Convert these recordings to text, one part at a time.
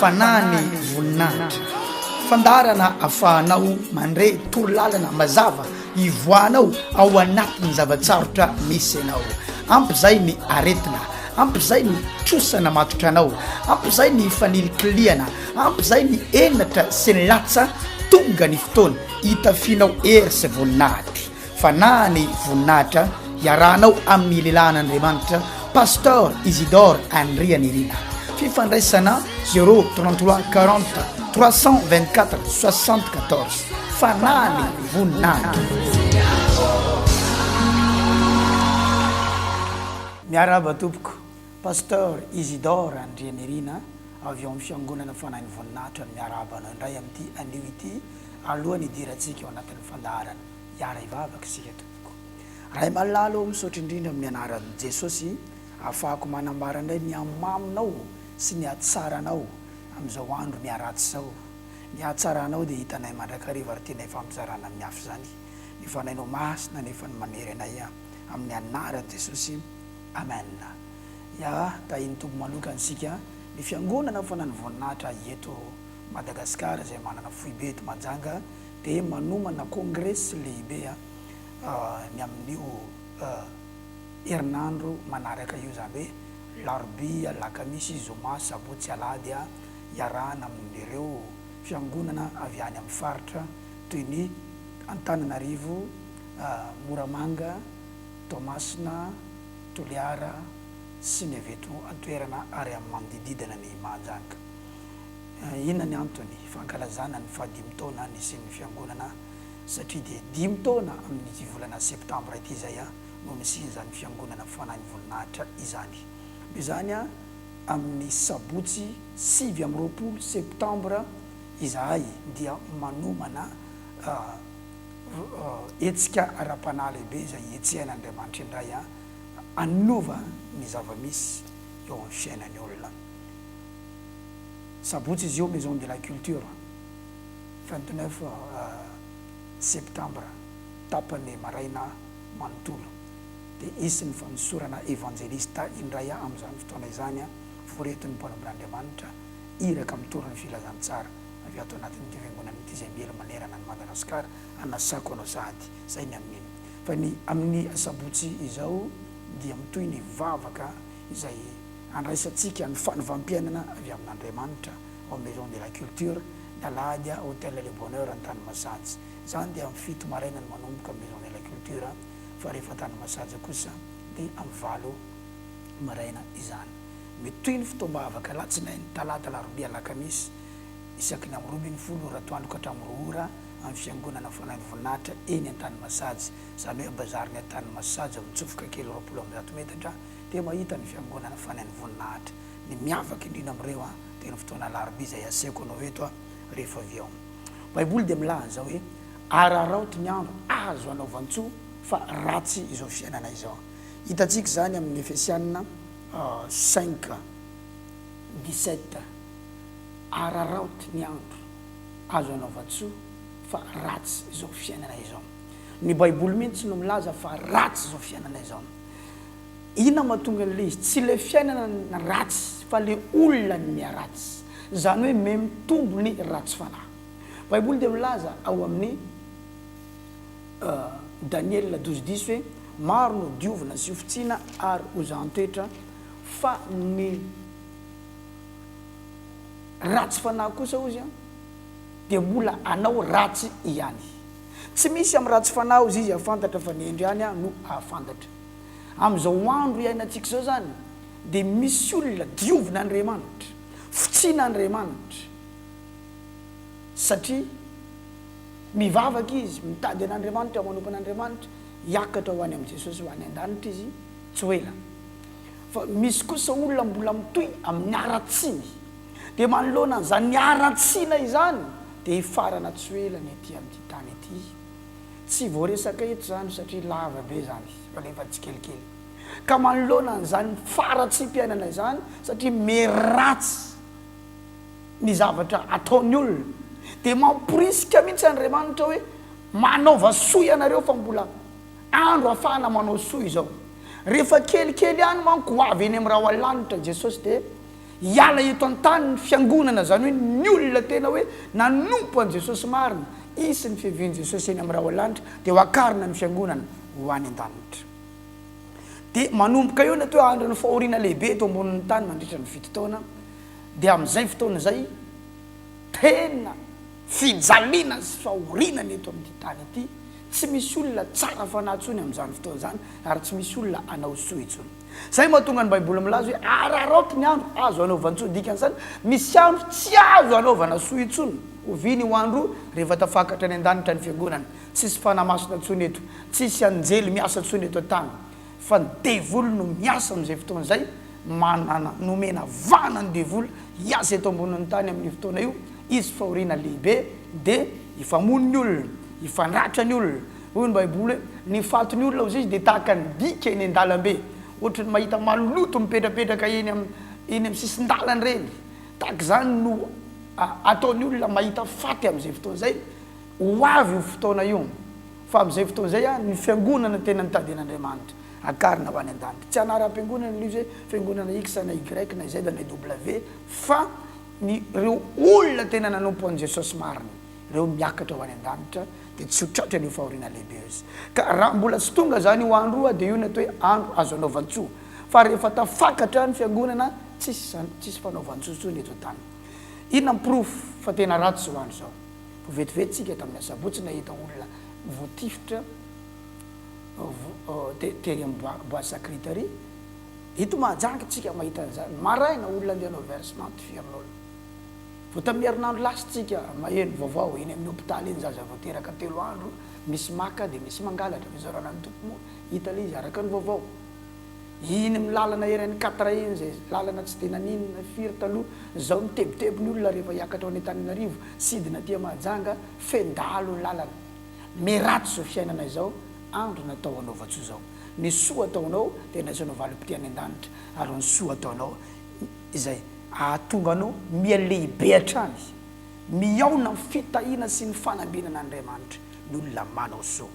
Fanahy ny voninahitra. Fandaharana afahanao mandre torolalana mazava hivoahanao ao anatin'ny zava-tsarotra misy anao. Ampy izay ny aretina, ampy izay ny trosa namatotra anao, ampy izay ny fanilikilihana, ampy izay ny henatra sy ny latsa, tonga ny fotoana hitafianao hery sy voninahitra. Fanahy ny voninahitra iarahanao amin'ny lehilahin'Andriamanitra Pasteur Isidore Andrianirina. Fifandraisana 0 33 40 324 74. Fanahy ny voninahitra. Miarahaba tompoko, Pasteur Isidore Andrianirina avy ao amin'ny Fiangonana Fanahin'ny Voninahitra no miarahaba anao indray amin'ity anio ity alohan'ny hidirantsika ao anatin'ny fandaharana. Hiara hivavaka isika tompoko. Ray malala ô misaotra indrindra amin'ny anaran'i Jesosy ahafahako manambara indray ny hamaminao sy ny hatsaranao amin'izao andro miharatsy izao. Ny hatsaranao dia hitanay mandrakariva ary tianay hifampizarana amin'ny hafa izany. Ny Fanahinao Masina anefa no manery anay amin'ny anaran'i Jesosy. Amen. Ya, tahin'ny Tompo manokana isika, ny Fiangonana Fanan'ny Voninahitra eto Madagasikara izay manana foibe eto Majanga dia manomana kongresy lehibe ny amin'io herinandro manaraka io, izany hoe larobia, alakamisy, zoma, sabotsy, alahady, iarahana amin'ireo fiangonana avy any amin'ny faritra toy ny Antananarivo, Moramanga, Toamasina, Toliara sy ny avy eto an-toerana ary amin'ny manodididina ny Mahajanga. Inona ny antony? Fankalazana ny fahadimy taona nisian'ny fiangonana satria dia dimy taona amin'ity volana septambra ity izay no nisian'izany fiangonana Fanahin'ny Voninahitra izany. Noho izany amin'ny sabotsy 29 septambra izahay dia manomana hetsika ara-panahy lehibe izay hihetsehan'Andriamanitra indray hanova ny zava-misy eo amin'ny fiainan'ny olona. Sabotsy izy io Maison de la culture, 29 septambra, tapany maraina manontolo. Dia hisy ny fanosorana evanjelista indray amin'izany fotoana izany, voretin'ny mpanompon'Andriamanitra, iraka mitory ny filazantsara avy ato anatin'ity fiangonana ity izay miely manerana an'i Madagasikara, hanasako anao sahady. Izay ny amin'iny. Fa ny amin'ny asabotsy izao dia mitohy ny vavaka izay Andraisantsika ny fanovam-piainana avy amin'Andriamanitra ao Maison de la Culture, ny alahady Hotel Le Bonheur Antanimasaja. Izany dia amin'ny fito maraina no manomboka Maison de la Culture fa rehefa Antanimasaja kosa dia amin'ny valo maraina izany. Mitohy ny fotoam-bavaka alatsinainy, talata, alarobia, alakamisy isaky ny amin'ny 12 ora atoandro ka hatramin'ny roa ora amin'ny fiangonana Fanahin'ny Voninahitra eny Antanimasaja, izany hoe bazarin'ny Antanimasaja mitsofoka kely 120 metatra dia mahita ny fiangonana fanahy ny voninahitra. Ny miavaka indrindra amin'ireo dia ny fotoana alarobia izay asehoko anao eto rehefa avy eo. Baiboly dia milaza hoe araraoty ny andro azo anaovan-tsoa fa ratsy izao fiainana izao. Hitantsika izany amin'ny Efesiana cinq dix-sept. Araraoty ny andro azo anaovan-tsoa fa ratsy izao fiainana izao. Ny Baiboly mihitsy no milaza fa ratsy izao fiainana izao. Inona mahatonga an'ilay izy? Tsy ilay fiainana ny ratsy fa ilay olona ny miharatsy. Izany hoe mihamitombo ny ratsy fanahy. Baiboly dia milaza ao amin'ny Daniela douze dix hoe maro no diovina sy hofotsiana ary hozahan-toetra fa ny ratsy fanahy kosa hozy dia mbola hanao ratsy ihany. Tsy misy amin'ny ratsy fanahy hozy izy hahafantatra fa ny hendry ihany no hahafantatra. Amin'izao andro iainantsika izao izany dia misy olona diovin'Andriamanitra, fotsian'Andriamanitra satria mivavaka izy, mitady an'Andriamanitra, manompo an'Andriamanitra, hiakatra ho any amin'i Jesosy ho any an-danitra izy tsy ho ela. Fa misy kosa olona mbola mitohy amin'ny haratsiany. Dia manoloana an'izany haratsiana izany dia hifarana tsy ho ela ny ety amin'ity tany ity. Tsy voaresaka eto izany satria lava be izany fa alefa tsikelikely. Ka manoloana an'izany faharatsiam-piainana izany satria miharatsy ny zavatra ataon'ny olona dia mamporisika mihitsy Andriamanitra hoe manaova soa ianareo fa mbola andro ahafahana manao soa izao. Rehefa kelikely ihany manko ho avy eny amin'ny rahona lanitra Jesosy dia. Hiala eto an-tany ny fiangonana, izany hoe ny olona tena hoe nanompo an'i Jesosy marina, hisy ny fiavian'i Jesosy eny amin'ny rahona-lanitra, dia ho akarina ny fiangonana ho any an-danitra. Dia manomboka eo ny atao hoe andron'ny fahoriana lehibe eto ambonin'ny tany mandritra ny fito taona, dia amin'izay fotoana izay tena fijaliana sy fahoriana ny eto amin'ity tany ity, tsy misy olona tsara fanahy intsony amin'izany fotoana izany ary tsy misy olona hanao soa intsony. Izay mahatonga ny Baiboly milaza hoe araraoty ny andro azo anaovan-tsoa, dikan'izany misy andro tsy azo anaovana soa intsony. Oviana io andro io? Rehefa tafakatra any an-danitra ny fiangonana. Tsisy fanahy masina intsony eto, tsisy anjely miasa intsony eto an-tany, fa ny devoly no miasa amin'izay fotoana izay, manana, nomena vahana ny devoly hiasa eto ambonin'ny tany amin'io fotoana io, hisy fahoriana lehibe, dia hifamono ny olona, hifandratra ny olona, hoy ny baiboly hoe, ny fatin'ny olona hozy izy dia tahaka ny dika eny an-dalambe, ohatry ny mahita maloto mipetrapetraka eny amin'ny eny amin'ny sisin-dalana ireny, tahaka izany no ataon'ny olona mahita faty amin'izay fotoana izay, Ho avy io fotoana io, fa amin'izay fotoana izay ny fiangonana tena nitady an'Andriamanitra, hakarina ho any an-danitra. Tsy anaram-piangonana ilay izy hoe fiangonana X na Y na Z na W, fa ny ireo olona tena nanompo an'i Jesosy marina, ireo miakatra ho any an-danitra, dia tsy ho tratran'io fahoriana lehibe io izy. Ka raha mbola tsy tonga izany io andro io, dia io no atao hoe andro azo anaovan-tsoa. Fa rehefa tafakatra ny fiangonana, tsisy izany, tsisy fanaovan-tsoa intsony eto an-tany. Inona ny porofo fa tena ratsy izao andro izao? Vao vetivety tsika tamin'ny asabotsy nahita olona voatifitra tery amin'ny bois sacré tery. Eto Mahajanga tsika mahita an'izany. Maraina olona andeha hanao versement tifirin'olona. Vao tamin'ny herinandro lasa tsika maheno vaovao eny amin'ny hopitaly eny zaza vao teraka 3 andro misy maka dia misy mangalatra. Fisaorana ny Tompo moa hita ilay izy araka ny vaovao. Iny amin'ny lalana RN quatre iny izay lalana tsy dia naninona firy taloha, izao mitebiteby ny olona rehefa hiakatra ho any Antananarivo, sidina aty Mahajanga, feno dahalo ny lalana. Miharatsy izao fiainana izao, andro natao hanaovan-tsoa izao. Ny soa ataonao dia andraisanao valim-pitia any an-danitra, ary ny soa ataonao izay hahatonga anao miha lehibe hatrany, mihaona amin'ny fitahiana sy ny fanambinan'Andriamanitra ny olona manao soa.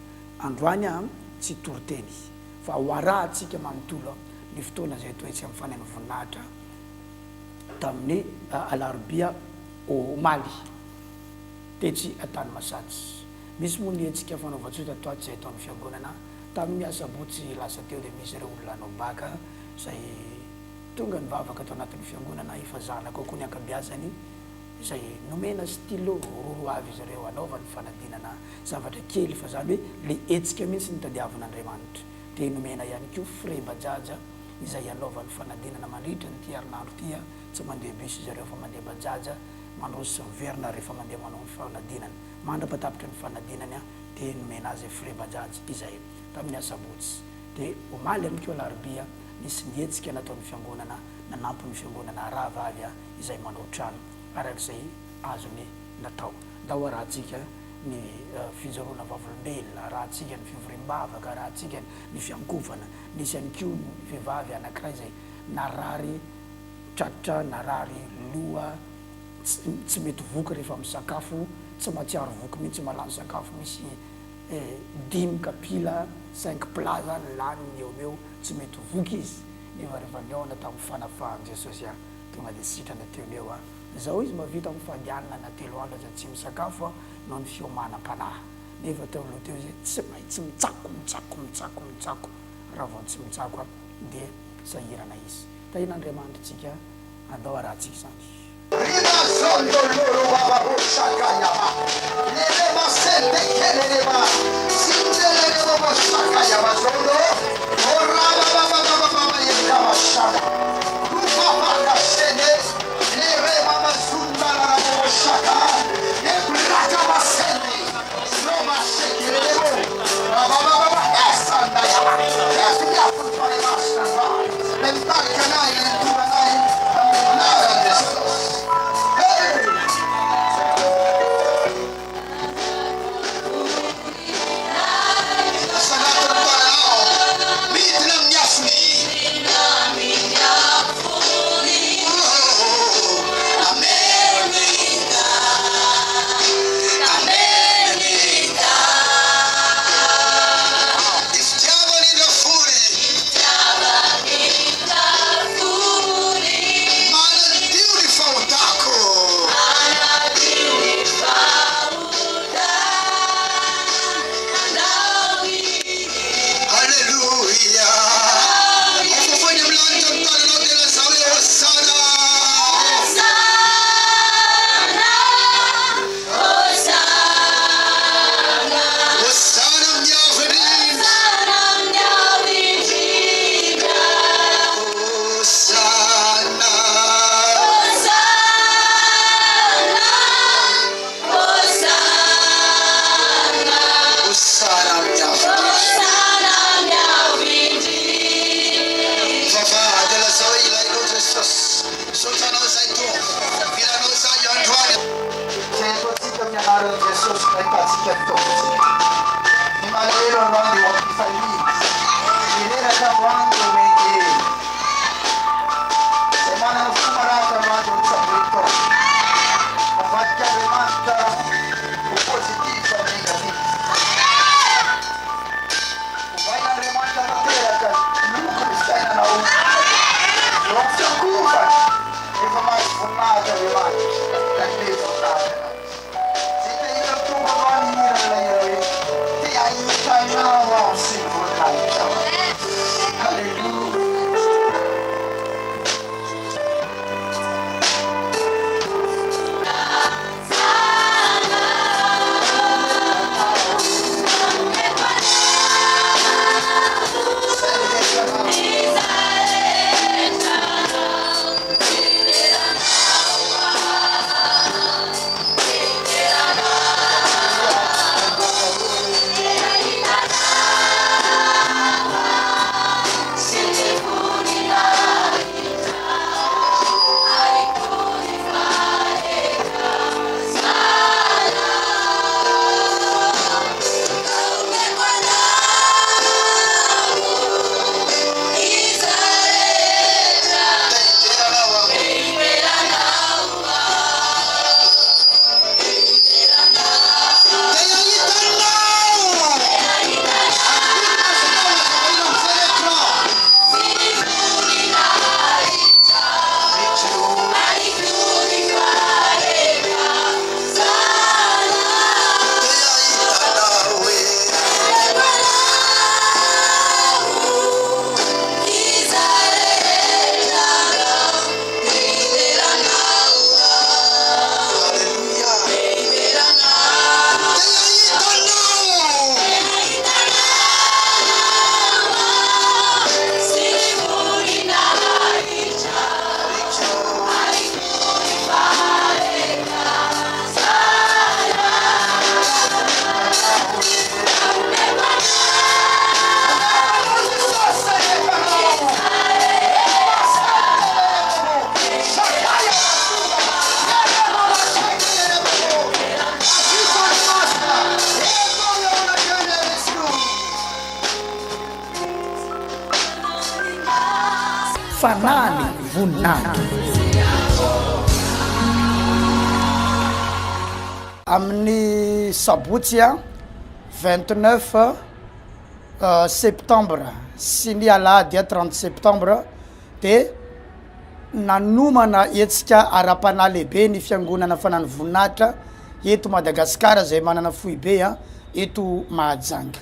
Androany aho tsy hitory teny. Fa ho arahantsika manontolo ny fotoana izay atao etsy amin'ny Fanen'ny Voninahitra tamin'ny alarobia omaly tetsy Antanimasaja. Misy moa ny hetsika fanaovan-tsoa tato ato izay ataon'ny Fiangonana. Tamin'ny asabotsy lasa teo dia misy ireo olona hanao baka izay tonga nivavaka tao anatin'ny Fiangonana, efa zanaka ao koa ny ankabiazany. izay nomena stylo roro avy izy ireo hanaovany fanadinana zavatra kely fa zany hoe le hetsika mihitsy no tadiavin'Andriamanitra dia nomena ihany koa frais bajaja izay hanaovany fanadinana mandritra an'ity herinandro ity a, tsy mandeha bus izy ireo fa mandeha bajaja mandroso sy miverina rehefa mandeha manao ny fanadinana mandra-patapitra ny fanadinany a dia nomena azy frais bajaj izay tamin'ny asabotsy dia omaly ihany koa alarobia nisy ny hetsika nataon'ny fiangonana nanampy ny fiangonana rahavavy a izay manao trano araka izay azony natao. Ndao arahantsika ny fijoroana vavolombelona, arahantsika ny fivoriam-bavaka, arahantsika ny fiankohofana. Nisy ihany koa ny vehivavy anankiray izay narary tratra, narary loha, tsy mety voky rehefa misakafo, tsy mahatsiaro voky mihitsy, mahalany sakafo misy dimy kapila, cinq plats zany laniny eo no eo, tsy mety voky izy, nefa rehefa nihaona tamin'ny fanafahan'i Jesosy Tonga dia sitrana teo no eo an. Zao izy mahavita mifady hanina na telo andro aza tsy misakafo an, noho ny fiomanam-panahy. Nefa teo aloha teo izy tsy maintsy mitsako, mitsako, mitsako, mitsako. Raha vao tsy mitsako an, dia sahirana izy. Tahian'Andriamanitra tsika, andao arahantsika izany. Rima zondo loro baba bo shaka yaba lele masente kelele ba sindelele bobo shaka yaba zondo ora baba baba baba ba yeka ba shaka rupa baka shene lere mama zunda la la bobo shaka e braka masende roma shekelele bo baba baba baba esanda yaba efia futare masanda lembarka nai lentura nai Nara Jesosy. Hey! Lasa anatin'ny tananao, midina amin'ny afony. voninahitra Andriamanitra, te hanome voninahitra Anao Izy. Izay te hahita ny Tompo androany hihira ilay hira hoe, Te hahita Anao aho sy ny voninahitrao. Haleloia. Fanahy voninahitra. Amin'ny sabotsy 29 septembre sy ny alahady 30 septembre dia nanomana hetsika ara-panahy lehibe ny fiangonana Fanahy Voninahitra eto Madagasikara izay manana foibe eto Mahajanga.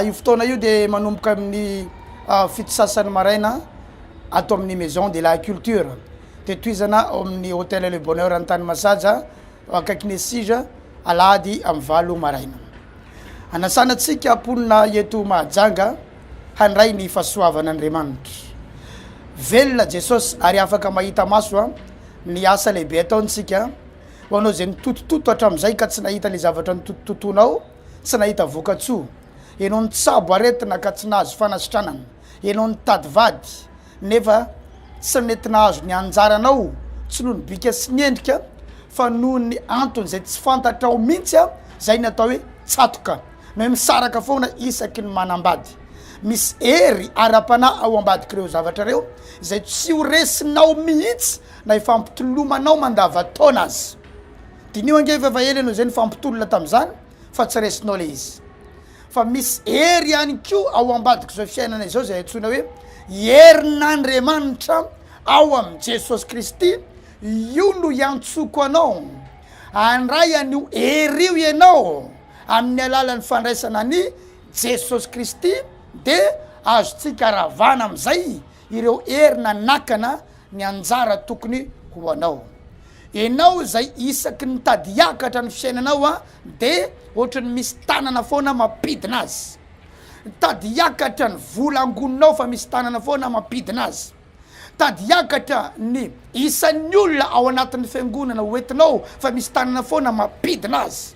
Io fotoana io dia manomboka amin'ny fito sasany maraina ato amin'ny Maison de la Culture. Dia tohizana ao amin'ny Hotel Le Bonheur Antanimasaja akaikin'ny Esige alahady amin'ny valo maraina. Anasana antsika mponina eto Mahajanga handray ny fahasoavan'Andriamanitra. Velona Jesosy ary afaka mahita maso ny asa lehibe ataontsika. Ho anao izay nitotototo hatramin'izay ka tsy nahita ilay zavatra nitotototonao, tsy nahita vokatsoa. Ianao nitsabo aretina ka tsy nahazo fanasitranana. Ianao nitady vady nefa tsy nety nahazo ny anjaranao, tsy noho ny bika sy ny endrika fa noho ny antony izay tsy fantatrao mihitsy, izay ny atao hoe tsatoka, na hoe misaraka foana isaky ny manambady. Misy hery ara-panahy ao ambadik'ireo zavatra ireo izay tsy ho resinao mihitsy na ifampitolomanao mandavantaona aza. Diniho ange fa efa ela ianao izay nifampitolona tamin'izany fa tsy resinao ilay izy. Fa misy hery ihany koa ao ambadik'izao fiainana izao izay antsoina hoe herin'Andriamanitra ao amin'i Jesosy Kristy, io no iantsoko anao handray an'io hery io ianao amin'ny alalan'ny fandraisana an'i Jesosy Kristy dia azontsika ravana amin'izay ireo hery nanakana ny anjara tokony ho anao. Enao izay isaky ny mitady hiakatra ny fiainanao a de ohatran'ny misy tanana foana mampidina azy. Mitady hiakatra ny vola angoninao fa misy tanana foana mampidina azy. Mitady hiakatra ny isan'ny olona ao anatin'ny fiangonana hoentinao fa misy tanana foana mampidina azy.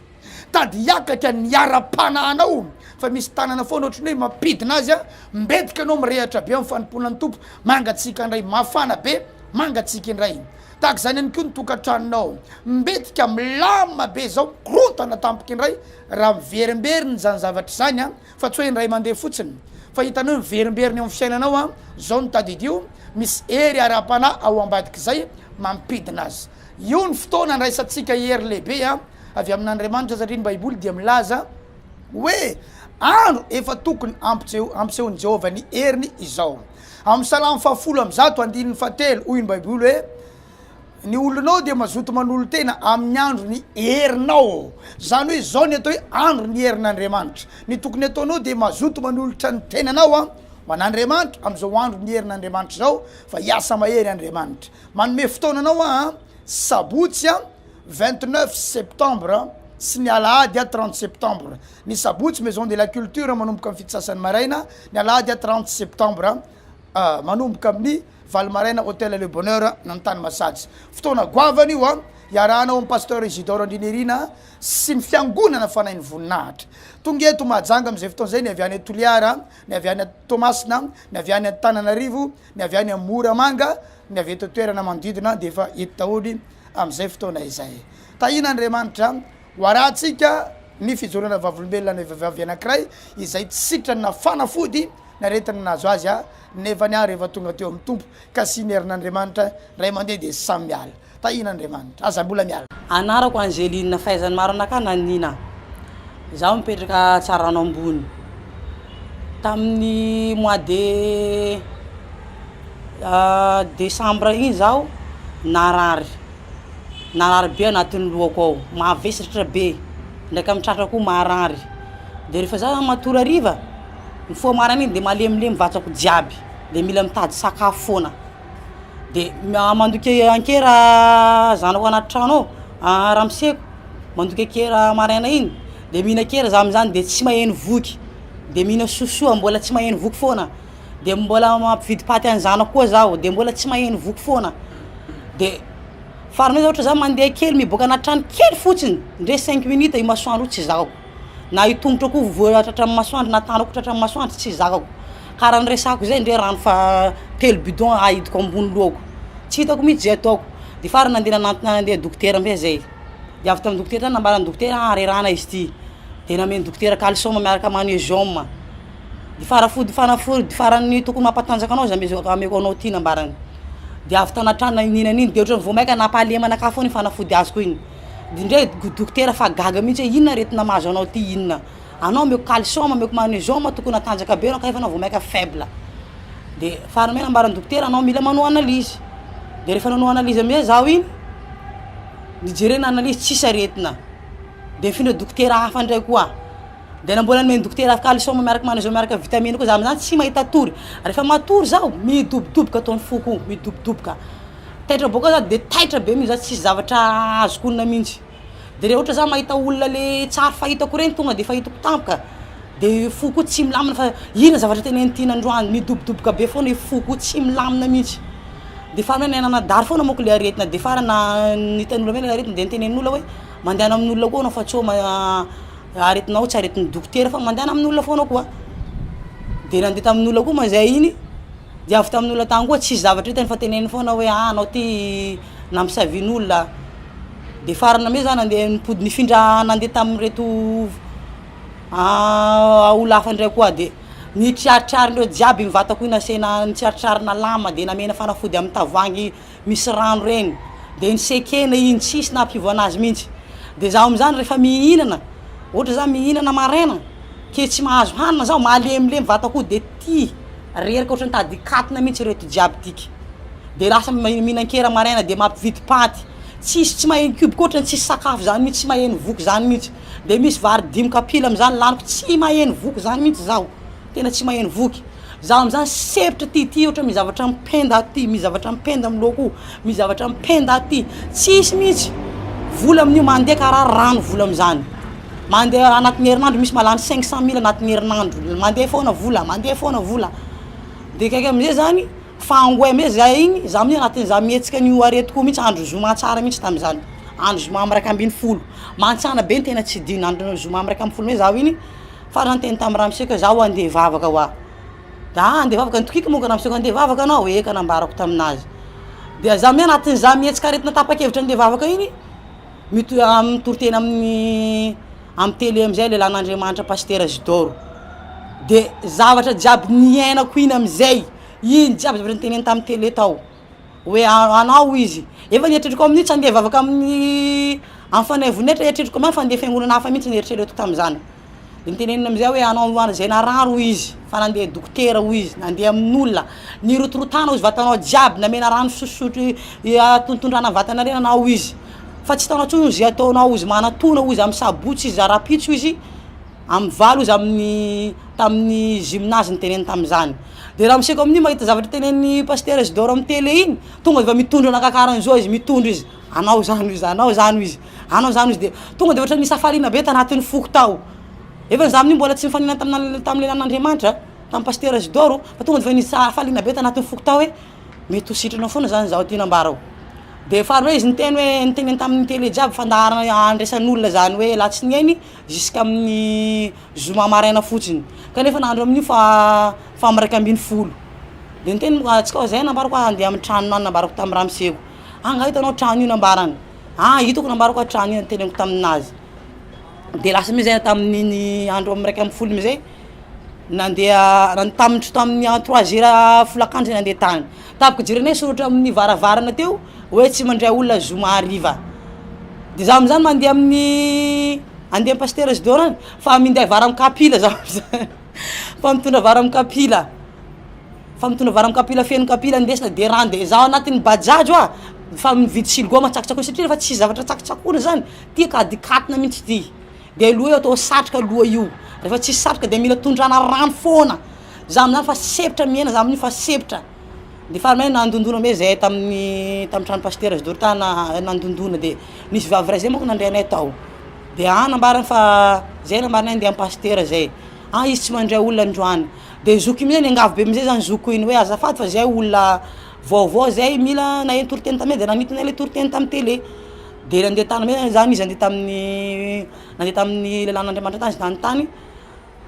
Tady hiakatra ny ara-panahinao fa misy tanana foana ohatran'ny hoe mampidina azy a, mbetika ianao mirehatra be amin'ny fanompoana ny Tompo, mangatsiaka indray, mafana be, mangatsiaka indray. Tahaka izany ihany koa ny tokantranonao, mbetika milamina be izao, mikorontana tampoka indray raha miverimberina izany zavatra izany a, fa tsy hoe indray mandeha fotsiny fa hitanao hoe miverimberina eo amin'ny fiainanao a, izao no tadidio, misy hery ara-panahy ao ambadik'izay mampidina azy. Io ny fotoana andraisantsika hery lehibe a. avy amin'Andriamanitra satria ny Baiboly dia milaza hoe andro efa tokony hampisehoan'i Jehovah ny heriny izao. Amin'ny Salamo fahafolo amby zato andininy fahatelo hoy ny Baiboly hoe. Ny olonao dia mazoto manolo-tena amin'ny andron'ny herinao. Izany hoe izao ny atao hoe andron'ny herin'Andriamanitra. Ny tokony ataonao dia mazoto manolotra ny tenanao ho an'Andriamanitra amin'izao andron'ny herin'Andriamanitra izao fa hiasa mahery Andriamanitra. Manome fotoana anao aho sabotsy 29 septembre sy ny alahady 30 septembre. Ny sabotsy Maison de la Culture manomboka amin'ny fito sasany maraina, ny alahady 30 septembre manomboka amin'ny valo maraina Hotel Le Bonheur Antanimasaja. Fotoana goavana io an, iarahana ao amin'ny Pasteur Isidore Andrinirina sy ny fiangonana Fanahin'ny Voninahitra. Tonga eto Mahajanga amin'izay fotoana izay ny avy any Toliara, ny avy any Toamasina, ny avy any Antananarivo, ny avy any Moramanga, ny avy eto an-toerana manodidina dia efa eto daholo amin'izay fotoana izay. Tahian'Andriamanitra ho arahantsika ny fijoroana vavolombelona ny vehivavy anankiray izay tsy sitrana fanafody ny aretina nahazo azy a, nefany aho rehefa tonga teo amin'ny Tompo kasihin'ny herin'Andriamanitra ray mandeha dia samy miala. Tahian'Andriamanitra. Aza mbola miala. Anarako Angeline fahaizan'ny maro anakahy na Nina. Izaho mipetraka Tsarano ambony. Tamin'ny mois de décembre iny zaho narary, narary be anatin'ny lohako ao, mavesatra be, ndraiky amin'ny tratrako koa marary. De rehefa za matory hariva, mifoha maraina iny de malemilemy vatako jiaby, de mila mitady sakafo foana. De mandoky ankera zanako anaty trano ao, ramoseko, mandoky ankera maraina iny, de mihinan-kera za am'zany de tsy maheno voky, de mihina sosoa mbola tsy maheno voky foana, de mbola mampividy paty an'ny zanako koa zaho de mbola tsy maheno voky foana, de farany hoe ohatra za mandeha kely miboaka anaty trano kely fotsiny ndre cinq minutes io masoandro io tsy zakako, na io tongotro koa voa tratran'ny masoandro na tanako tratran'ny masoandro tsy zakako, karaha ny resako zay ndre rano fa telo bidon ahidiko ambony lohako, tsy hitako mihitsy zay ataoko, de farany nandeha nanantona nandeha dokotera amizay zay, de avy tamin'ny dokotera tany nambaran'ny dokotera harerahana izy ty, de namen'ny dokotera calcium miaraka magnésium. Ny farafody fanafody farany tokony mampatanjaka anao zany ameko anao ty nambarany. De avy tanatrana nihinana iny de ohatrany vao maika nampahalemy anakahy foana iny fanafody azoko iny. De ndre dokotera fa gaga mihitsy hoe inona aretina mahazo anao ty inona. Anao ameko calcium ameko magnésium tokony hatanjaka be anao kanefa anao vao maika faible. De farany hoe nambaran'ny dokotera anao mila manao analyse. De rehefa nanao analyse amizay zaho iny, nijerena analyse tsisy aretina. De nifindra dokotera hafa ndray koa. De na mbola nomen'ny dokotera calcium miaraka magnésium miaraka vitamine koa za amizany tsy mahita tory, rehefa matory zaho midobodoboka ataon'ny foko io, midobodoboka, taitra bôka za de taitra be mintsy za tsisy zavatra azoko honina mintsy, de reha ohatra za mahita olona le tsary fahitako regny tonga de efa hitako tampoka de foko io tsy milamina fa inona zavatra tenenin'ity nandroany, midobodoboka be foagna io foko io tsy milamina mintsy, de farany hoe nanadary foagna manko le aretina de farany na hitan'olo amizay le aretina de nitenenin'olo hoe mandehana amin'olona koa anao fa tsô ma- Aretinao tsy aretin'ny dokotera fa mandehana amin'olona foana koa. De nandeha tamin'olona koa ma zay iny, de avy tamin'olona tany koa tsisy zavatra hitany fa teneniny foana hoe ah anao ty nampisavian'olona. De farany am'zay za nandeha nipody nifindra nandeha tamin'ireto olona hafa ndray koa de nitriaritriarindreo jiaby ny vatako iny nasena nitriaritriarina lama de namena fanafody am'tavoahangy misy rano regny de nisekena iny tsisy nampiova anazy mintsy de zaho amizany rehefa mihinana ohatra za mihinana maraina ke tsy mahazo hanina zaho malemilemy vatako de ty reraka ohatrany tady hikatona mintsy reto jiaby tiky de lasa mihinan-kera maraina de mampividy paty tsisy tsy maheno kibo koa ohatrany tsisy sakafo zany mintsy tsy maheno voky zany mintsy de misy vary dimy kapila amizany laniko tsy maheno voky zany mintsy zaho tena tsy maheno voky Zaho amizany sempotra ty ty ohatra misy zavatra mipenda aty, misy zavatra mipenda amin'ny lohako io, misy zavatra mipenda aty, tsisy mihitsy, vola amin'io mandeha karaha rano vola amizany, mandeha anatin'ny herinandro misy mahalany cinq cent mille anatin'ny herinandro, mandeha foana vola, mandeha foana vola, de akaiky amizay zany fangoay amizay zay igny, za amin'io anatin'ny za mihetsika an'io aretiko io mihitsy andro zoma tsara mihitsy tamizany, andro zoma amy 11, mantsana be ny tena tsy dino, andro zoma amy 11 mey zaho iny. Farany niteny tamin'i ramoseko hoe zaho andeha hivavaka hoa. Da andeha hivavaka, nitokiko monko ramoseko andeha hivavaka anao, eka nambarako taminazy. Dia za mi anatin'ny za mihetsika aretina tapa-kevitra andeha hivavaka iny, mito- mitory teny amin'ny amin'ny tele amizay lehilahin'Andriamanitra Pasitera Zidoro. De zavatra jiaby niainako iny amizay, iny jiaby zavatra niteneniny tamin'ny tele tao. Hoe anao izy. Efa ny eritreritrako amin'io tsy handeha hivavaka amin'ny amin'ny fanay voninahitra, eritreretiko amin'izany fa handeha fiangonana hafa mihitsy ny eritreretiko tamin'izany. De niteneniny amizay hoe anao ary zay narary hoy izy fa nandeha dokotera hoy izy, nandeha amin'olona, nirotorotana hozy vatanao jiaby, namena rano fisosotro tontondrana vatana reny anao hoy izy, fa tsy hitanao tsony ze ataonao hozy, manatona hozy amy sabotsy izy rapitso izy, amy valo izy amin'ny tamin'ny gymnase niteneniny tamizany, de ramoseko amin'io mahita zavatra tenenin'i pasitera Isidore amy tele iny, tonga de efa mitondra anakahy karan'zao izy, mitondra izy, anao zany hoy izy, anao zany hoy izy. Anao zany izy de tonga de ohatran'ny nisy hafaliana be tanatin'ny foko tao. Nefa za amin'io mbola tsy nifanena tamina tamin'ny lehilahin'Andriamanitra, tamin'ny pasitera Zidoro, fa tonga de efa nisy hafaliana be tanatin'ny foko tao hoe mety ho sitrana foana zany zaho ty nambarako. De faharoa izy niteny hoe niteneny tamin'ny tele jiaby fandaharana andraisan'olona zany hoe alatsinainy jusqu'amin'ny zoma maraina fotsiny, kanefa nahandro amin'io fa faha 11. De niteny moa antsika zay nambarako hoe andeha amin'ny tranonao nambarako tamin'ny ramoseko, ah nga hitanao trano io nambarany. Ah hitako nambarako hatrany iny teneniko taminazy, de lasa mihitsy zay tamin'iny andro amy 11 iny amizay nandeha tamin'ny tamin'ny trois heures folakandro zay nandeha tany, tampoka jerenay soratra amin'ny varavarana teo hoe tsy mandray olona zoma hariva, de za amizany mandeha amin'ny andeha amy pasitera Zidoro any fa minday vary amy kapila zaho amizany fa mitondra vary amy kapila. Fa mitondra vary am kapila feno kapila ndesina de rano de zaho anatin'ny bajaj hoa fa mividy siligaoma tsakotsakoina satria refa tsisy zavatra tsakotsakoina zany ty ka adikatona mintsy ty de loha io atao satroka loha io refa tsisy satroka de mila tondrana rano foana za amizany fa sempotra miaina za amin'io fa sempotra de farany hoe nandondona amizay zahay tamin'ny tamin'ny trano pasitera zidoro tany nandondona de nisy vavy ray zay manko nandray anay tao de ah nambarany fa zay nambaranay andeha amy pasitera zay ah izy tsy mandray olona androany. De zoky iny amizay niangavy be amizay zany zokiko iny hoe azafady fa zay olona vaovao zay mila naheno toriteny taminay de nanintona le toriteny tamy tele, de nandeha tany amizay zany izy nandeha tamin'ny nandeha tamin'ny lehilahin'Andriamanitra tany izy nanontany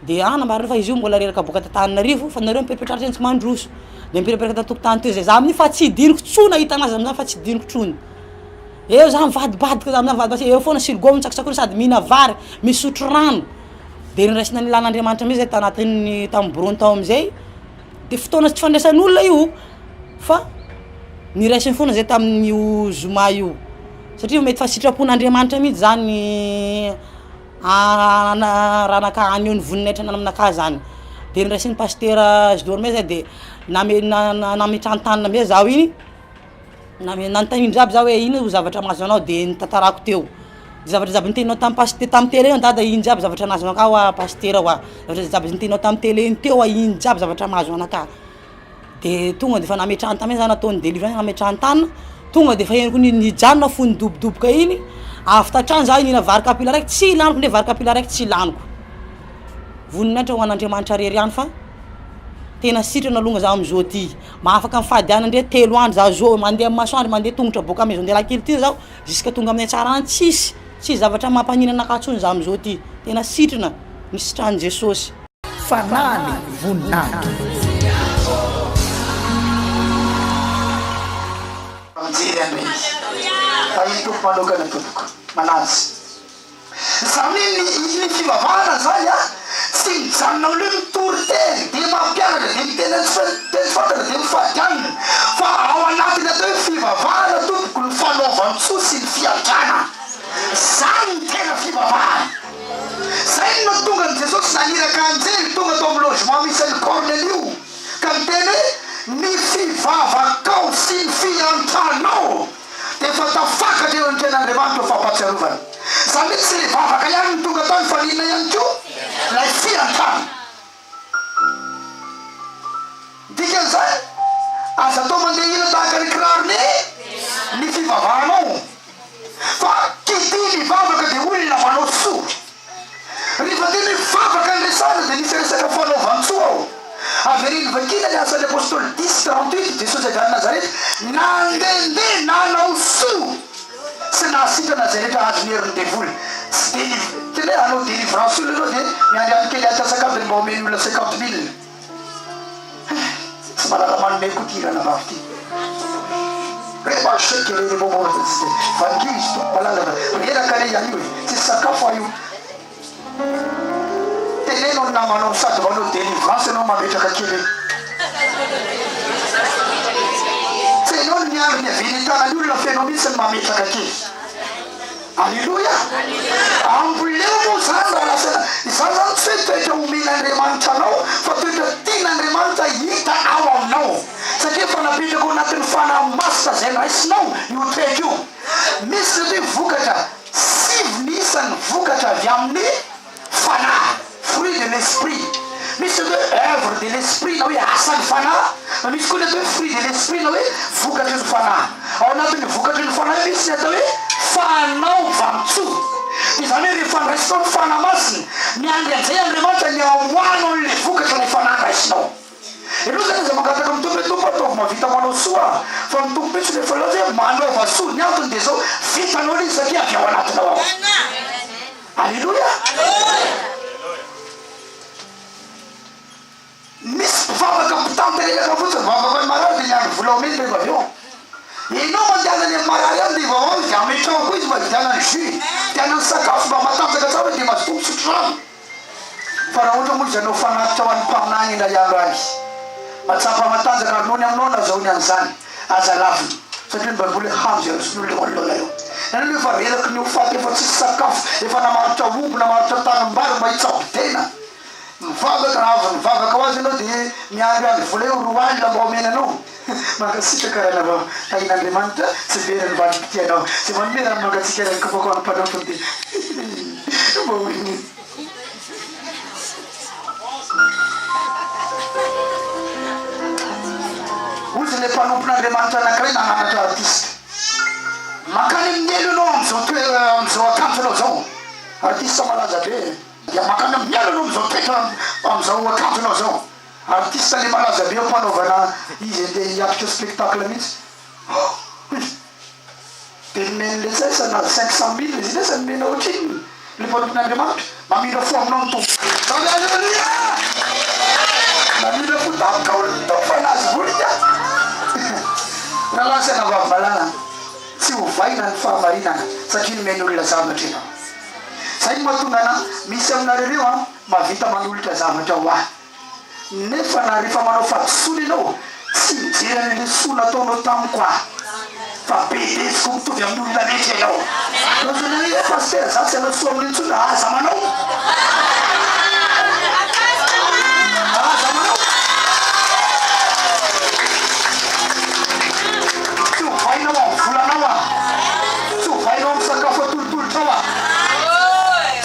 de ah nambarany fa izy io mbola reraka boaka t'Antananarivo fa nareo mipetrapetraha reny tsy mandroso, de mipetrapetraka tan-tokotany teo zay, za amin'io fa tsy diniko tsony nahita anazy amizany fa tsy diniko tsony, eo za mivadibadika za amizany mivadibadika eo foana siligaoma mitsakotsakoina sady mihina vary misotro rano. De noraisina ny lalan'Andriamanitra mihitsy zay tanatin'ny tamin'ny birao-ny tao am'zay, de fotoana tsy fandraisan'olona io fa niraisiny foana zay tamin'io zoma io, satria mety fa sitrapon'Andriamanitra mihitsy zany raha haneho ny voninahitra aminakahy zany, de noraisin'ny pasitera Zidoro am'zay zay de name- na- na- nametrahany tanana am'zay zaho iny. Nanontaniany jiaby za hoe ino zavatra mahazo anao de notantarako teo, zavatra jiaby niteninao tamin'ny paste- tamin'ny tele iny dada iny jiaby zavatra nahazo anakahy hoa pastera hoa, zavatra jiaby niteninao tamin'ny tele iny teo hoa iny jiaby zavatra mahazo anakahy, de tonga de efa nametrahany tam'zay zany nataony delivrance nametrahany tanana, tonga de efa henoko nijanona fo nidobodoboka iny, avy tatrany za nihina vary kapila raiky tsy laniko ndre vary kapila raiky tsy laniko, voninahitra ho an'Andriamanitra rery ihany fa tena sitrana alonga za am'zao ty. Mahafaka mifady hanina ndray telo andro za zao mandeha am masoandro mandeha tongotra boaka maison de la culture zaho jusque tonga aminay Tsarahana tsisy tsisy zavatra mampanina anakahy tsony za amzao ty tena sitrana misy sitrahan'i Jesosy. Fanahy voninahitra. Mijery an'ilay izy. Tahin'ny Tompo manokana tompoko. Manaja. Izany hoe ny ny fivavahana izany an, tsy mijanona amin'ny hoe mitory teny dia mampianatra dia miteny ny tsy teny fantatra dia mifady hanina, fa ao anatin'ny atao hoe fivavahana tompoko ny fanaovan-tsoa sy ny fiantrana. Izany no tena fivavahana. Izay no nahatonga an'i Jesosy naniraka anjely tonga tao amin'ny logement misy an'i Kornelio ka niteny hoe ny fivavakao sy ny fiantranao. dia efa tafakatra eo anatrehan'Andriamanitra ho fampahatsiarovana. Izany hoe tsy ilay vavaka ihany no tonga tany fa inona ihany koa? Ilay fiantrana. Dikan'izany, aza atao mandeha ila tahaka ny kirarony ny fivavahanao, fa qui dit mivavaka dia olona manao soa. Rehefa tena hoe vavaka ny resahana dia misy resaka fanaovan-tsoa ao. Avereno vakiana ny Asan'ny Apostoly dix, 38, Jesosy avy any Nazareta nandehandeha nanao soa sy nahasitrana izay rehetra azon'ny herin'ny devoly. Tsy deliv, tena hoe hanao delivrance olona ianao dia miandry andro kely antsasak'adiny mba omeny olona cinquante mille. Tsy mahalala manome koa ty ranabavy ty. Reba sheke re bobo Vangio izy tompo malala fa reraka anie ianio e. Tsisy sakafo aho io. Teneno ny namanao sady manao delivrance ianao mametraka kely eo. Tsy enao no miandry ny avy eny an-tanan'ny olona fa enao mihitsy no mametraka kely. Aleloia! Amboleo moa izany raha lasa, izany izany tsy hoe toetra omen'Andriamanitra anao fa toetra tian'Andriamanitra hita ao aminao. Satria efa napetraka ao anatin'ny Fanahy Masina izay raisinao io toetra io. Misy ny atao hoe vokatra, sivy ny isan'ny vokatra avy amin'ny Fanahy, fruit de l'esprit. Misy ny atao hoe oeuvre de l'esprit na hoe asan'ny Fanahy, fa misy koa ny atao hoe fruit de l'esprit na hoe vokatry ny Fanahy. Ao anatin'io vokatry ny Fanahy io misy ny atao hoe fanaovan-tsoa. Dia izany hoe rehefa niraisinao ny Fanahy Masina, miandry an'izay Andriamanitra ny hamoahanao an'ilay vokatra ilay Fanahy raisinao. Ianao izany aza mangataka amin'ny Tompo hoe Tompo ataovy mahavita manao soa aho, fa ny Tompo mihitsy no efa nilaza hoe manaova soa, ny antony dia izao, vitanao ilay izy satria avy ao anatinao ao. Aleloia! Misy mpivavaka mpitanterelaka fotsiny, mivavaka ny marary dia miandry vola omeny rehefa avy eo. Ianao mandehana any amin'ny marary any dia vavao izy dia ametraho koa izy mba hividianany jus, hividianany sakafo mba matanjaka tsara dia mazotoa misotro rano. Fa raha ohatra moa izy hanao fanatitra ho an'ny mpaminany indray andro any, mahatsapa matanjaka ary noho ny aminao no azahoany an'izany, aza lavina, satria ny Baiboly hoe hano izay aroson'ny olona eo anoloana eo. Ianareo efa reraky ny ho faty, efa tsisy sakafo, efa namarotra omby, namarotra tanimbary mba hitsabo tena. Mivavaka, raha avy nivavaka ho azy ianao dia miandriandry vola eo 20 alina mba homena anao. Mankasitraka ranabavy tahin'Andriamanitra tsy very ny valim-pitianao. Izay manome rano mangatsiaka any an-kopako any mpanompony dia mba ho iny. Hozy ilay mpanompon'Andriamanitra anankiray nananatra artiste. Mankany amin'ny helo ianao amin'izao toe- amin'izao akanjonao izao. Artiste malaza be. Dia mankany amin'ny helo ianao amin'izao toetra amin'izao akanjonao izao. Artiste le malaza be ampanaovana izy andeha hiatrika spectacle mihitsy oh! De nomeny le tsaisa na 500 mille izy iny asa nomena ohatrinona le mpanompon'Andriamanitra mamindra fo aminao ny Tompo. Aleloia! Namindra fo tamiko aho ny Tompo fa nahazo vola ka! Rahalahy sy anabavy malala, tsy ovaina ny fahamarinana satria nomen'olona zavatra ianao. Zay no mahatonga anah, misy aminareo ireo an, mahavita manolotra zavatra ho ahy. Nefa na rehefa manao fahadisoana ianao, tsy mijery an'ilay soa nataonao tamiko aho, fa bedesiko mitovy amin'ny olona rehetra ianao. Lazaina hoe, eh pasitera, za tsy hanao soa aminao intsony, aza manao. Aza manao. Tsy ovainao amin'ny volanao aho. Tsy ovainao amin'ny sakafo atolotolotrao aho.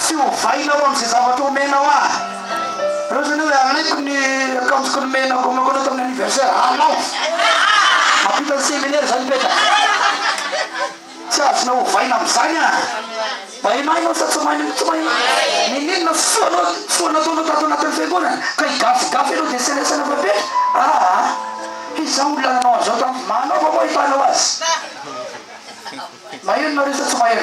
Tsy ovainao amin'izay zavatra omenao ahy. Reo zany hoe alaiko ny akanjoko nomenako omeko anao tamin'ny anniversaire, alao! Mampita ny seminaire zany mipetraka. Tsy azonao ovaina amin'izany an! Maheno ahy ianao sa tsy maheno tsy maheno? N'inon'inona soa anao soa nataonao tato anatin'ny fiangonana ka higafigafy ianao dia tsy handraisana fepetra? Aa! Izaho olona nanao an'izao tamiko, manaova moa ahitanao azy. Maheno nareo sa tsy maheno?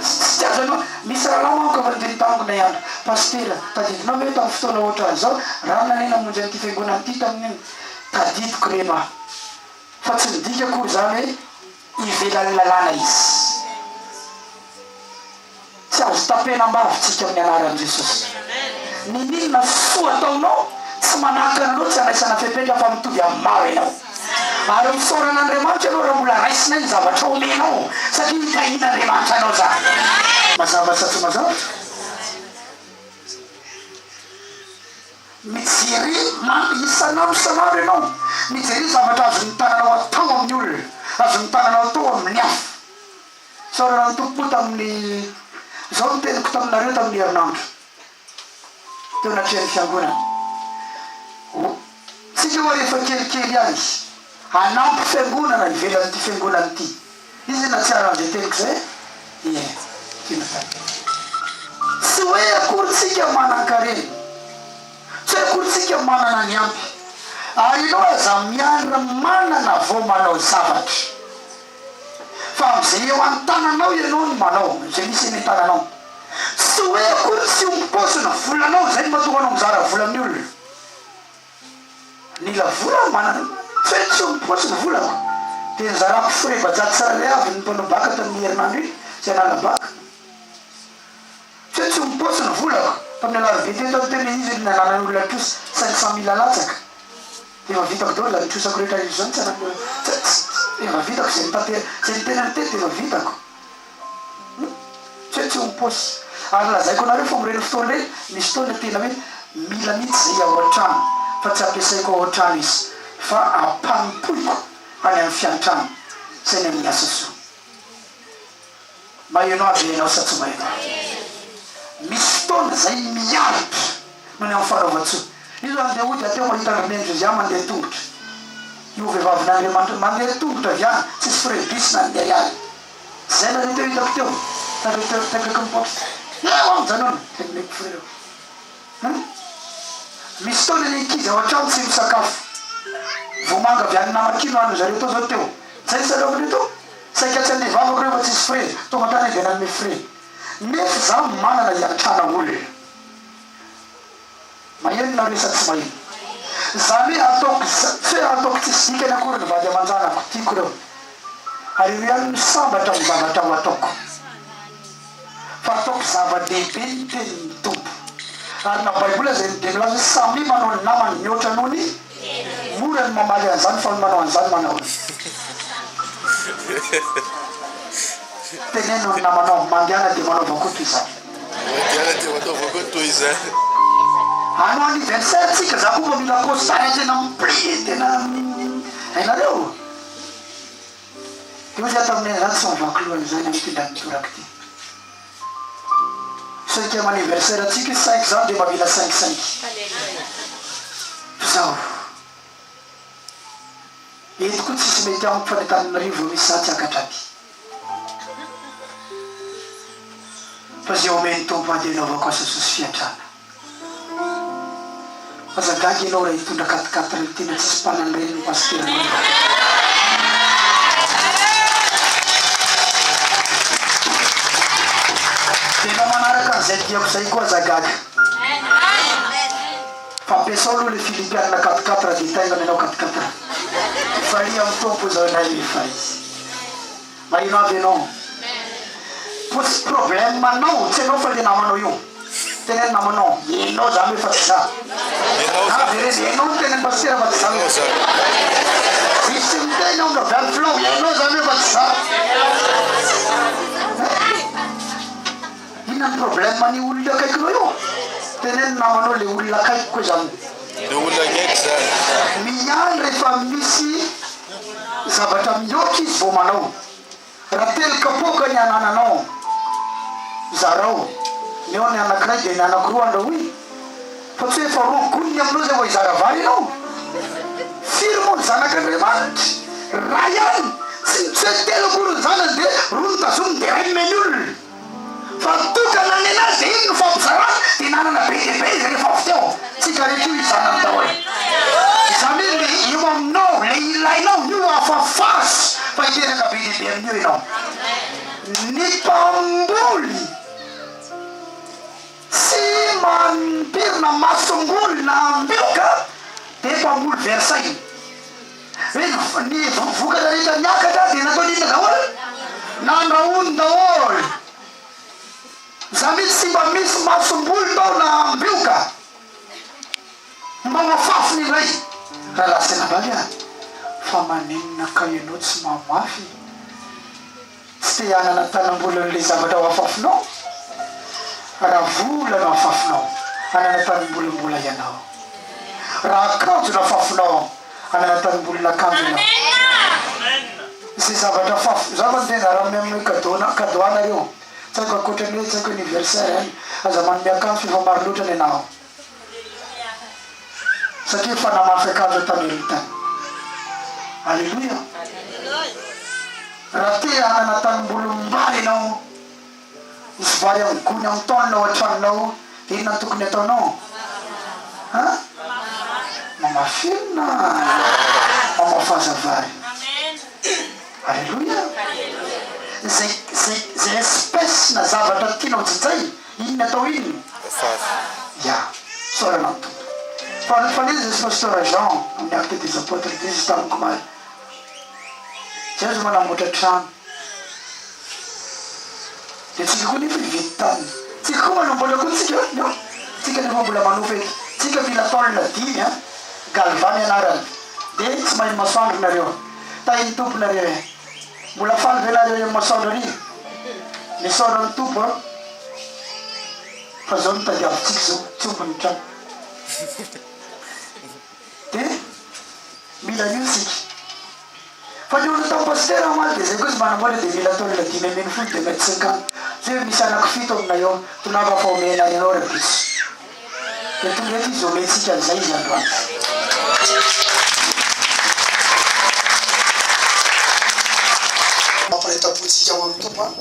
Tsy azo anao. Misy rahalahy manko efa niteny tamiko indray andro, Pasitera, tadidinao ve tamin'ny fotoana ohatran'izao, ranona anie namonjy an'ity fiangonana ity tamin'iny? Tadidiko reno aho. Fa tsy midika akory izany hoe ivelan'ny lalàna izy. Tsy azo tapenam-bava tsika amin'ny anaran'i Jesosy. Niniana soa ataonao tsy manakana anao tsy handraisana fepetra fa mitovy amin'ny maro ianao. Ary misaora an'Andriamanitra ianao raha mbola raisinay ny zavatra omenao satria hitahian'Andriamanitra anao izany. Mazava sa tsy mazava? Mijere isan'andro isan'andro ianao, mijere zavatra azon'ny tananao atao amin'ny olona, azon'ny tananao atao amin'ny hafa. Isaorana ny Tompo moa tamin'ny, izao no teniko taminareo tamin'ny herinandro teo anatrehan'ny fiangonana, ho, tsika ho'a rehefa kelikely ihany hanampy fiangonana ivelan'ity fiangonana ity. Iza no nahatsiaro an'izay teniko izay? Ie, tiana izany. Tsy hoe akory tsika manan-karena, tsy hoe akory tsika manana ny ampy, ary ianao aza miandry manana vao manao zavatra. Fa amin'izay eo an-tananao ianao no manao, izay misy eny an-tananao. Tsy hoe akory tsy omby-paosy ny volanao, izay no mahatonga anao mizara vola amin'ny olona. Mila vola aho manana, tsy hoe tsy omby-paosy ny volako. Dia nizarako frais bajaj tsirairay avy ny mpanao baka tamin'iny herinandro iny, izay nanala baka. Tsy hoe tsy omby-paosy ny volako. Tamin'ny alarobia teto aho niteny hoe izy no nananan'ny olona trosa 500 mille latsaka. Efa vitako daholo izany trosako rehetra rehetra izany tsy ananana tsy tsy efa vitako izay nitater izay nitenany teto efa vitako. tsy eo am-paosy. Ary lazaiko anareo fa amin'ireny fotoana ireny, misy fotoana tena hoe mila mihitsy izay ao an-trano, fa tsy ampiasaiko ao an-trano izy, fa ampanompoiko any amin'ny fiantrana sy any amin'ny asa soa. Maheno ahy ve ianao sa tsy maheno ahy? Misy fotoana izay miaritra noho ny amin'ny fanaovan-tsoa. Io izao andeha hody aho teo mahita an-dry Neny Josiah mandeha tongotra. Io vehivavin'Andriamanitra io mandeha tongotra avy any, tsisy frais bus na ny ariary. Zay nareo teo hitako teo, nareo teo akaikin'ny box. Eo aho mijanona, dia nomeko frais ireo. Hum? Misy fotoana ny ankizy ao an-trano tsy misakafo. Vomanga avy any Namakia no hanin-dry zareo tao zao teo. Zay ny sakafondreo tao? Saika tsy handeha vavaka ireo fa tsisy frais. Tonga hatrany aho dia nanome frais. Nefa za manana hiantrana olona. Maheno nareo sa tsy maheno? Zany hoe ataoko tsy hoe ataoko tsisy dikany akory ny vady aman-janako. Tiako ireo. Ary ireo ihany no sambatra amin'ny zavatra ho ataoko. Fa ataoko zava-dehibe ny tenin'ny Tompo. Ary na Baiboly aza dia milaza hoe samia manao ny namany mihoatra noho ny Mora ny mamaly an'izany fa ny manao an'izany manahoana? Teneno ny namanao, mandehana dia manaova koa toy izany. Mandehana dia manaova koa toy izany. Hanao anniversaire tsika, za koa mba mila costard tena mi-plie tena hainareo? Dia hoy za tamin'i Neny, za tsy mivaky loha an'izany amin'ity indray mitoraka ity. Cinquième anniversaire antsika io, cinq zany dia mba mila cinq cinq. Zao. Eto koa tsisy mety amiko fa ny Antananarivo vao misy za tsy hiakatra aty. Fa ze omen'ny Tompo ahy dia anaovako asa soa sy fiantrana. Aza gaga ianao raha hitondra quat-quatre ny tena tsisy mpanan'ireny ny pasitera anao. Dia enao manaraka an'izay diako izay koa aza gaga. Fa ampiasao aloha le Filipianina quat-quatre dia taingana ianao quat-quatre. Mifalia amin'ny Tompo izao indray mifalia. Maheno avy ianao. Posy problème anao tsy ianao fa le namanao io. Teneno namanao, enao zany hoe fa tsy za. Enao Ah zany. vereno, enao no teneno pasitera fa tsy za Enao hoe. zany. Misy miteny ao avy any filao, enao zany hoe fa tsy za. Inona ny problème an'io olona akaikinao io? Teneno namanao le olona akaikiko hoe zany. Le olona akaiky zany. Miandry rehefa misy zavatra mihoatra izy vao manao. Raha telo kapoaka ny anananao, zarao. Ny eo ny anakiray dia ny anakiroa andrahoy. Fa tsy hoe efa roa gony ny aminao izay vao hizara vary ianao. Firy moa ny zanak'Andriamanitra? Ray ihany. Tsy tsy hoe telo akory ny zanany dia roa no tazominy dia iray nomeny olona. Fa tokana nenazy dia iny no fampizarana dia nanana be dia be izy rehefa avy teo. Tsika rehetra io zanany daholo. Izany hoe le eo aminao, le ilainao io afafazo fa hiteraka be dia be amin'io ianao. Ny mpamboly tsy mampirina masomboly na ambioka dia mpamboly very saina. Hoe ny vokatra rehetra niakatra dia nataony inona daholo? Nandrahony daholo. Izany hoe tsy mba misy masomboly tao na ambioka. Mba ho afafiny indray. Rahalahy sy anabavy a! Fa maninona ka ianao tsy mamafy? Tsy te hanana tanam-bola an'ilay zavatra ho afafinao? Raha vola no afafinao, hanana tanimbolam-bola ianao. Raha akanjo no afafinao, hanana tanimbolin'akanjo ianao. Izay zavatra afafy, za fa niteny raha manome cadeau na cadeau ahy nareo, tsy haiko ankoatra ny hoe tsy haiko anniversaire any, aza manome akanjo fa efa maro loatra ny anah ao. Satria efa namafy akanjo tany aloha tany. Aleloia! Raha te hanana tanimbolim-bary ianao, misy vary amin'ny gony amin'ny taonina ao an-tranonao, dia inona no tokony hataonao? Ha? Mamafy inona? Mamafaza vary. Aleloia! Izay, izay, izay espèce na zavatra tianao jinjaina, Inona atao inona? Vavy. Ya. Isaorana ny Tompo. Fa nifanena izy sy Pasteur Jean amin'ny Actes des Apotres dia izy tamiko omaly. Zay aza manamboatra trano. Dia tsika koa nefa hividy tany. Tsika koa manamboatra koa tsika an. Tsika nefa mbola manofa eto. Tsika mila tôle dimy an. Galva ny anarany. Dia tsy mahay masoandro nareo. Tahin'ny Tompo nareo e. Mbola faly ve nareo eo masoandro ary? Misaora ny Tompo an. Fa zao no tadiavintsika zao, tsy omby ny trano. Dia mila an'io isika. Fa ny olona tao Pasitera omaly dia zay koa izy manamboatra dia mila tôle 15 deux mètres cinquante. Zay hoe misy anaky fito aminay ao, tongava fa omenay anao ry biso. Dia tonga eto izy omentsika an'izay izy androany. Mampiray tampontsika ao amin'ny Tompo an,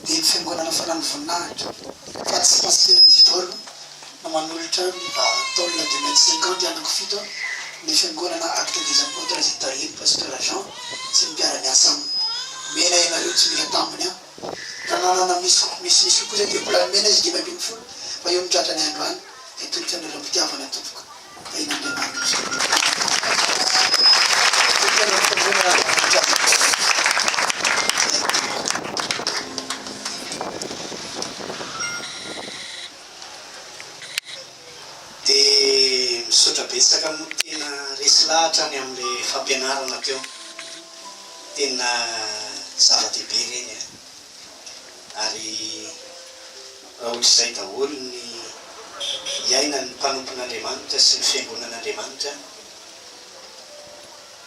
dia ny Fiangonana Fanan'ny Voninahitra fa tsy Pasitera Isidore no manolotra ny tôle deux mètres cinquante anaky fito ny Fiangonana Actes des Apôtres izay tarihin'i Pasteur Jean sy ny mpiara-miasa aminy. Omena ianareo tsy mila tambiny an. Raha nanana misy misimisy kokoa izay dia mbola nomena izy 15 fa io no tratrany androany dia tolotra anareo am-pitiavana tompoko. Tahin'Andriamanitra. Tolotra anareo am-pitiavana am-pitiavana. Dia misaotra betsaka moa tena resy lahatra ny amin'ilay fampianarana teo. Tena zava-dehibe ireny an! Ary raha ohatr'izay daholo ny iainan'ny mpanompon'Andriamanitra sy ny fiangonan'Andriamanitra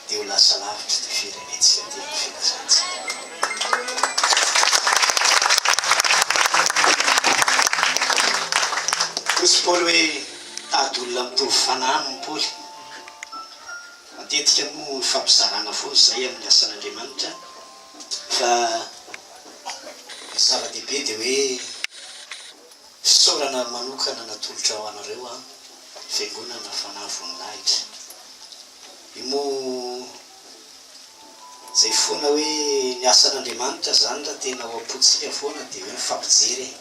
dia ho lasa lavitra ity firenentsika ity amin'ny filazantsara. Hoy Paoly hoe tady olona mitovy fanahy aminy Paoly. Matetika moa ifampizarana foana izay amin'ny asan'Andriamanitra fa ny zava-dehibe dia hoe fisaorana manokana natolotra ho anareo an, Fiangonana Fanahy Voninahitra. Io moa izay foana hoe ny asan'Andriamanitra izany raha tena ao am-pontsika foana dia hoe mifampijery e.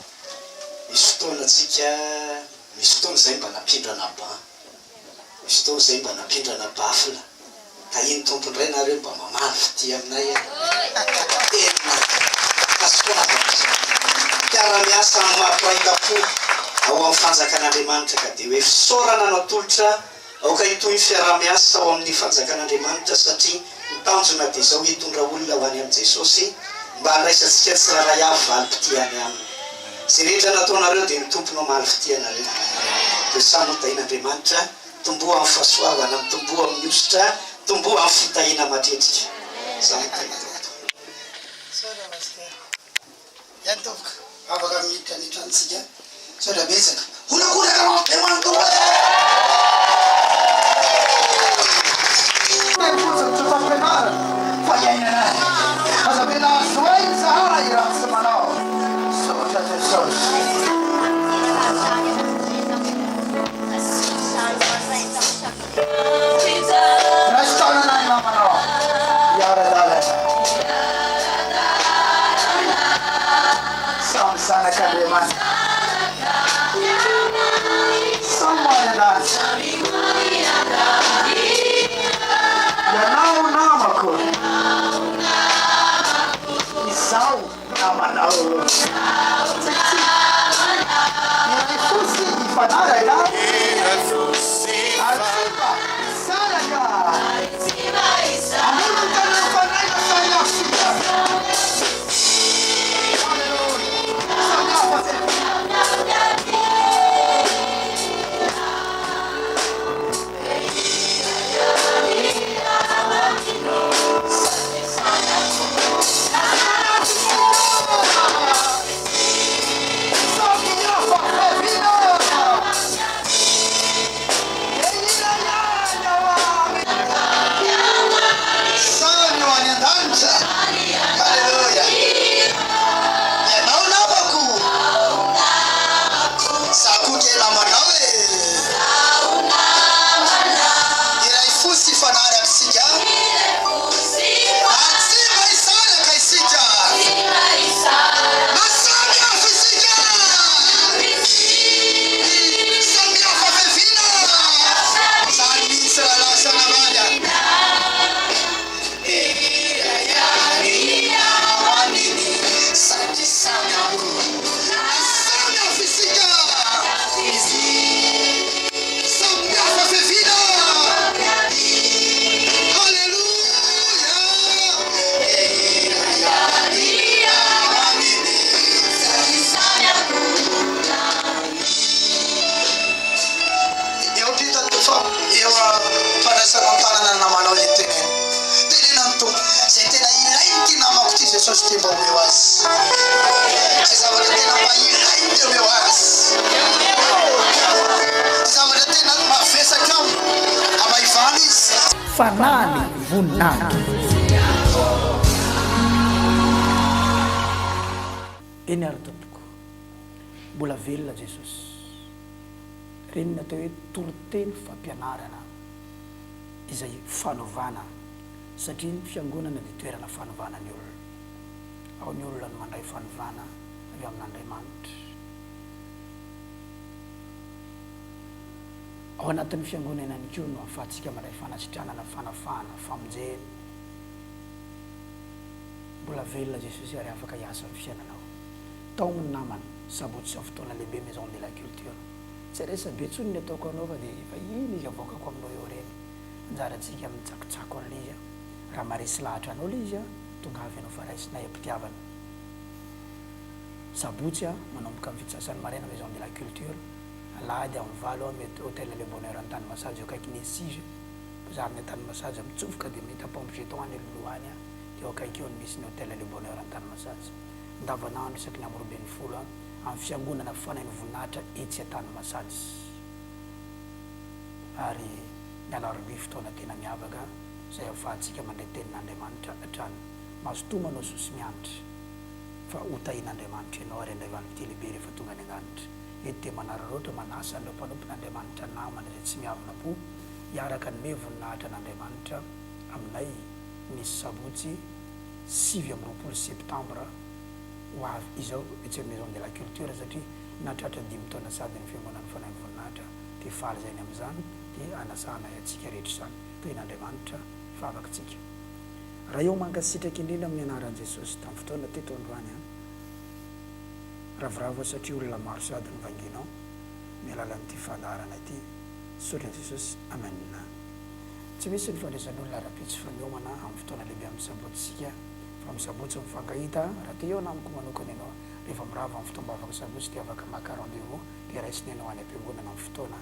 Misy fotoana tsika, misy fotoana izay mba nampindrana banc. Misy fotoana izay mba nampindrana baffle. Tahian'ny Tompo indray nareo mba mamaly fitia aminay a! Tena fahasoavana izany. Mpiara-miasa amin'ny maha mpiray tampo ao amin'ny fanjakan'Andriamanitra ka dia hoe fisaorana no atolotra aoka hitohy ny fiaraha-miasa ao amin'ny fanjakan'Andriamanitra satria ny tanjona dia izao hitondra olona ho any amin'i Jesosy mba handraisantsika tsirairay avy valim-pitia any aminy. Izay rehetra nataonareo dia ny Tompo no hamaly fitia anareo. Dia samy ho tahin'Andriamanitra, tomboa amin'ny fahasoavana, mitomboa amin'ny hosotra, tomboa amin'ny fitahiana matetika. Samy ho tahin'ny Tompo. Misaotra Pasteur. Eny tompoko, afaka miditra ny tranontsika. Misaotra betsaka. Horakoraka mafy be ho an'ny Tompo e! Teny fotsiny tsy fampianarana fa iainana azy. Aza avela azo aina izahay raha tsy manao. Misaotra Jesosy. Raiso tanana ny namanao hiara-dalana. Samy zanak'Andriamanitra. Samy ho any an-danitra. Ianao namako. Izaho namanao. Iray fo sy hifanaraka. Ary tsy mba hisaraka. Ambony ny tanana mifandray fa samy hafa isika. Haleloia. Samy hafa isika. Samy ho any an-danitra. Haleloia. Ianao namako. Za koa ke namanao e. Iray fo sy fanahy isika. Ary tsy mba hisaraka isika. Na samy hafa isika. Samy hafa fiaviana. Zany mihitsy rahalahy sy anabavy a. Jesosy dia mba omeo azy. Izay zavatra tena mba ilainy dia omeo azy. Izay zavatra tena mavesatra aminy, amaivano izy. Fanahy voninahitra. Eny ary tompoko. Mbola velona Jesosy. Ireny ny atao hoe toriteny fampianarana izay fanovana satria ny fiangonana dia toerana fanovana ny olona. Ao ny olona no mandray fanovana avy amin'Andriamanitra. Ao anatin'ny fiangonana ihany koa no ahafahantsika mandray fanasitranana, fanafahana, famonjena. Mbola velona Jesosy ary afaka hiasa amin'ny fiainanao. Taomy ny namana, sabotsy izao fotoana lehibe Maison de la Culture. Tsy resa-be intsony ny ataoko anao fa dia efa iny izy avoakako aminao eo ireny. Anjarantsika mitsakotsako an'ilay izy an. Raha maharesy lahatra anao ilay izy an, tongava ianao fa raisinay am-pitiavana. Sabotsy an, manomboka amin'ny fitsasany maraina Maison de la Culture, alahady amin'ny valo an, mety Hotel Le Bonheur Antanimasaja eo akaikin'ny Esige, bazary ny Antanimasaja, mitsofoka dia mahita pompe jeton any aloha any an, dia eo akaiky eo no misy ny Hotel Le Bonheur Antanimasaja. Andavanandro isaky ny amin'ny 12 an, amin'ny fiangonana Fanahin'ny Voninahitra etsy Antanimasaja. Ary ny alarobia fotoana tena miavaka izay ahafahantsika mandray tenin'Andriamanitra hatrany. Mazotoa manao soa sy miantra fa ho tahian'Andriamanitra ianao ary handray valim-pitia lehibe rehefa tonga any an-danitra. Eto dia manararaotra manasa an'ireo mpanompon'Andriamanitra namana izay tsy miavona am-po hiaraka hanome voninahitra an'Andriamanitra aminay ny sabotsy 29 septambra ho avy izao etsy amin'ny Maison de la Culture satria nahatratra dimy taona sady ny Fiangonan'ny Fanahin'ny Voninahitra dia faly izay ny amin'izany dia anasana antsika rehetra izany. Tahian'Andriamanitra hivavaka tsika. Ray ô mankasitraka indrindra amin'ny anaran'i Jesosy tamin'ny fotoana teto androany an. Ravoravo aho satria olona maro sady novangianao ny alalan'ity fandaharana ity. Misaotra an'i Jesosy. Amen. Tsy misy ny fandraisan'olona ara-pitsy fa miomana amin'ny fotoana lehibe amin'ny sabotsy isika fa amin'ny sabotsy mifankahita raha te hihaona amiko manokana ianao rehefa mirava amin'ny fotoam-bavaka sabotsy dia afaka maka rendez-vous dia raisina ianao any am-piangonana amin'ny fotoana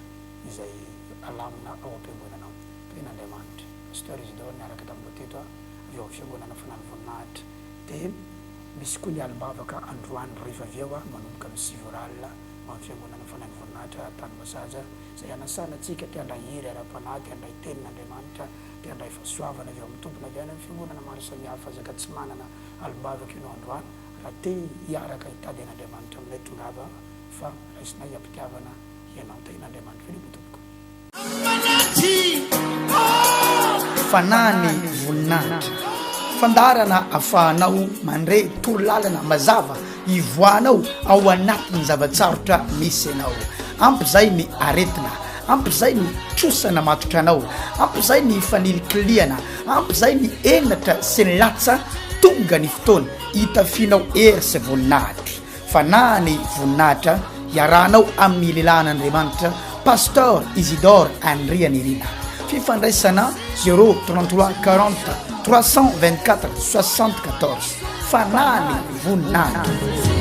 izay alamina ao am-piangonana ao. Tena Andriamanitra. Pasteur Isidore niaraka taminao teto avy ao amin'ny fiangonana Fanan'ny Voninahitra. Dia misy koa ny alim-bavaka androany rehefa avy eo manomboka amin'ny sivy ora alina ao amin'ny fiangonana Fanan'ny Voninahitra Antanimasaja izay hanasana antsika te handray hery ara-panahy, te handray tenin'Andriamanitra, te handray fahasoavana avy ao amin'ny Tompony avy any amin'ny fiangonana maro samihafa aza ka tsy manana alim-bavaka ianao androany raha te hiaraka hitady an'Andriamanitra aminay tongava fa raisinay am-pitiavana ianao. Tahin'Andriamanitra. Veloma tompoko. Fanahy ny voninahitra. Fandaharana afahanao mandre torolalana mazava hivoahanao ao anatin'ny zava-tsarotra misy anao. Ampy izay ny aretina, ampy izay ny trosa namatotra anao, ampy izay ny fanilikilihana, ampy izay ny henatra sy ny latsa, tonga ny fotoana hitafianao hery sy voninahitra. Fanahy ny voninahitra iarahanao amin'ny lehilahin'Andriamanitra Pasteur Isidore Andrianirina. Fifandraisana 0 33 40 324 74. Fanahy ny voninahitra.